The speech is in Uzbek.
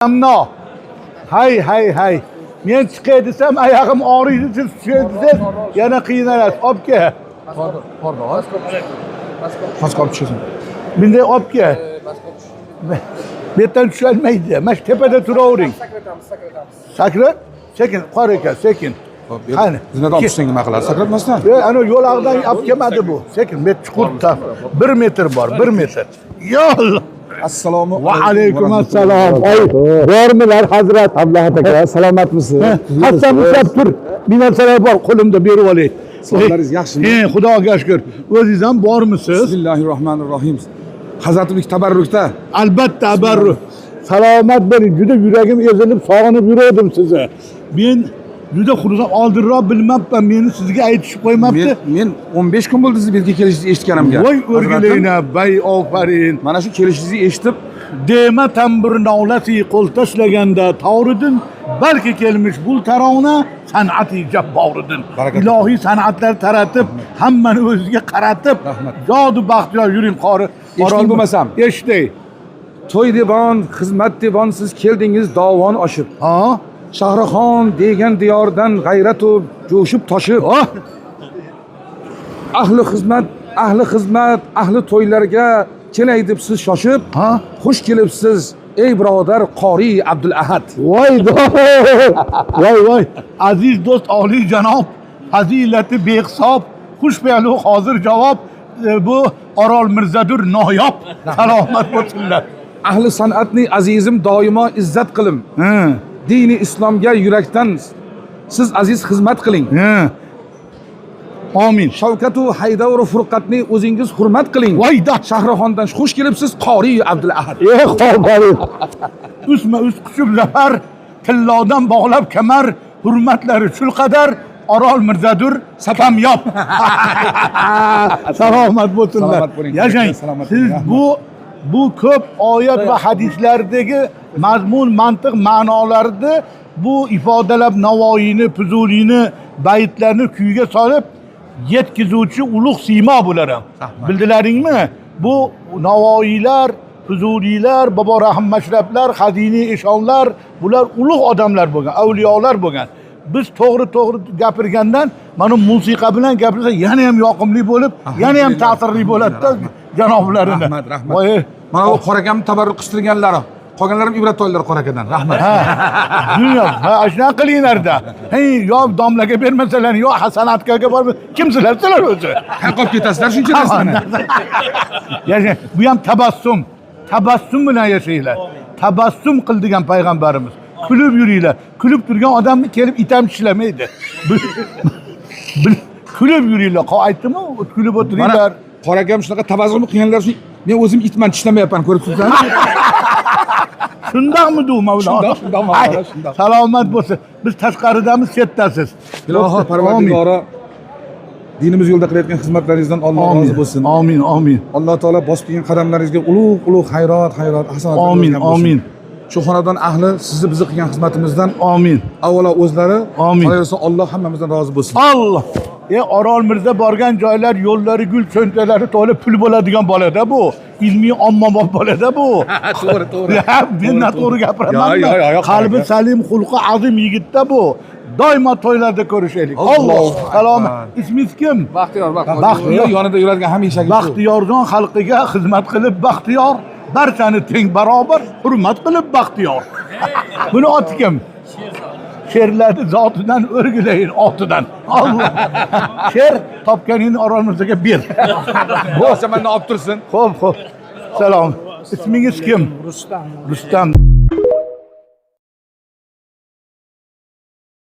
Amno. Hay hay hay. Men chiqay desam oyog'im og'riydi, siz tushay desangiz yana qiynalasiz. Olib kel. Pastga olib tushasan. Bunday olib kel. Bu yerdan tusholmaydi. Mana shu tepada turavering. Sakratamiz, sakratamiz. Sakrat, sekin, qor ekan, sekin. Qani. Zinadan olib tushsang nima qiladi? Sakratmasdan. E, ana yo'lag'dan olib kelmadi bu. Sekin, bu chuqur 1 metr bor, 1 metr. Yo Alloh. Assalomu Va alaykum assalom. Oy, bormilar hazrat? Abdullahat aka, salomatmisiz? Hassam ushlab tur. Bir narsalar bor qo'limda berib olay. Sog'ligingiz yaxshimi? He, Xudoga shukur. O'zingiz ham bormisiz? Bismillahirrohmanirrohim. Hazratimning tabarrukda. Albatta, abarru. Salomat bo'ling. Juda yuragim ezilib, sog'inib yurgandim sizni. Men juda xursand, oldinroq bilmabman, meni sizga aytishib qo'ymabdi. Men 15 kun bo'ldi siz bu yerga kelishingizni eshitganimga. Voy Hazratim, o'rgilayna, bay ofarin. Mana shu kelishingizni eshitib, Dema tambur navlati qo'l tashlaganda tovridin, balki kelmish bul tarona san'ati jabboriddin. Baraka Ilohiy san'atlar taratib, hammani o'ziga qaratib, Rahmat. jodu baxtiyor yuring qori. Eshitding bo'lmasam? Eshitay. To'y devon, xizmat devon siz keldingiz dovon oshib. Ha? Shahrixon degan diyordan g'ayratu jo'shib toshib. Oh, Ahli xizmat, ahli xizmat, ahli to'ylarga kelay deb siz shoshib, Ha? xush kelibsiz ey birodar qori Abdul Ahad. Voy voy voy. Aziz do'st, oliy janob, fazilati behisob, xushpaylu hozir javob. Bu Orol Mirzadur noyob. Salomat bo'lsinlar. Ahli san'atni azizim doimo izzat qilim. Ha. Dini islomga yurakdan siz aziz xizmat qiling. Ha. Amin. Shavkatu haydavru furqatni o'zingiz hurmat qiling. Voy da. Shahrixondan xush kelibsiz qori Abdul Ahad. Ey xobari. Ustma ust quchib zafar, tillodan bog'lab kamar, hurmatlari shul qadar Orol Mirzadur kamyob. Salomat bo'lsinlar. Salomat bo'ling. Yashang. Salomat Siz bo'ling. bu ko'p oyat va hadislardagi mazmun, mantiq, ma'nolarni bu ifodalab Navoiyni, Fuzuliyni baytlarini kuyga solib yetkazuvchi ulug' siymo bular ham. Rahmat. Bildilaringmi? Bu Navoiylar, Fuzuliylar, Bobo Rahim Mashrablar, Xazini eshonlar, bular ulug' odamlar bo'lgan, avliyolar bo'lgan. Biz to'g'ri-to'g'ri gapirgandan mana musiqa bilan gapirsa yana ham yoqimli bo'lib, yana ham ta'sirli bo'ladi-da janoblarini. Rahmat, rahmat. Voy, Mana bu qorakamni tabarruk qistirganlari. Qolganlarim ibrat oldilar qorakadan. Rahmat. ha, dunyo, ha, shunaqa qilinglar-da. Hey, yo domlaga bermasalar, yo san'atkorga borma, kimsizlar sizlar o'zi? Qayqob ketasizlar shuncha narsani. Yashang. Bu ham tabassum. Tabassum bilan yashanglar. Tabassum qil degan payg'ambarimiz. Kulib yuringlar. Kulib turgan odamni kelib itam tishlamaydi. Kulib yuringlar. Aytdimi? Kulib Mana o'tiringlar. qorakam shunaqa tabassum qilganlar uchun men o'zim itman tishlamayapman ko'rib turibsizlarmi? Shundoqmi du Mavlono? Shundoq, shundoq Mavlono, Ay, shundoq. Salomat bo'lsin. Biz tashqaridamiz, chetdasiz. Iloho Parvardigoro dinimiz yo'lida qilayotgan xizmatlaringizdan Alloh Amin. rozi bo'lsin. Amin, amin. Alloh taolo bosib kelgan qadamlaringizga ulug' ulug' xayrot, xayrot, hasanatlar Amin, bergan bo'lsin. amin. Shu xonadon ahli sizni bizni qilgan xizmatimizdan Amin. avvalo o'zlari, Amin. qolaversa Alloh hammamizdan rozi bo'lsin. Allah. E Orol Mirzo borgan joylar yo'llari gul cho'ntaklari to'la pul bo'ladigan bolada bu. Ilmiy ommabop bolada bu. To'g'ri, to'g'ri. Ya, men noto'g'ri gapiramanmi? Yo, yo, yo, yo, Qalbi qarang. salim, xulqi azim yigitda bu. Doimo to'ylarda ko'rishaylik. Allohu Alloh. Salomat. akbar. Ismingiz kim? Baxtiyor, Baxtiyor. Baxtiyor. Yonida yuradigan hamishagi shu. Baxtiyorjon xalqiga xizmat qilib baxtiyor, barchani teng barobar hurmat qilib baxtiyor. Buni oti kim? Sherlarni zotidan o'rgilayin otidan. Alloh. Sher topganingni Orol Mirzoga ber. Bo'lsa mendan olib tursin. Xo'p, xo'p. Salom. Ismingiz kim? Rustam. Rustam.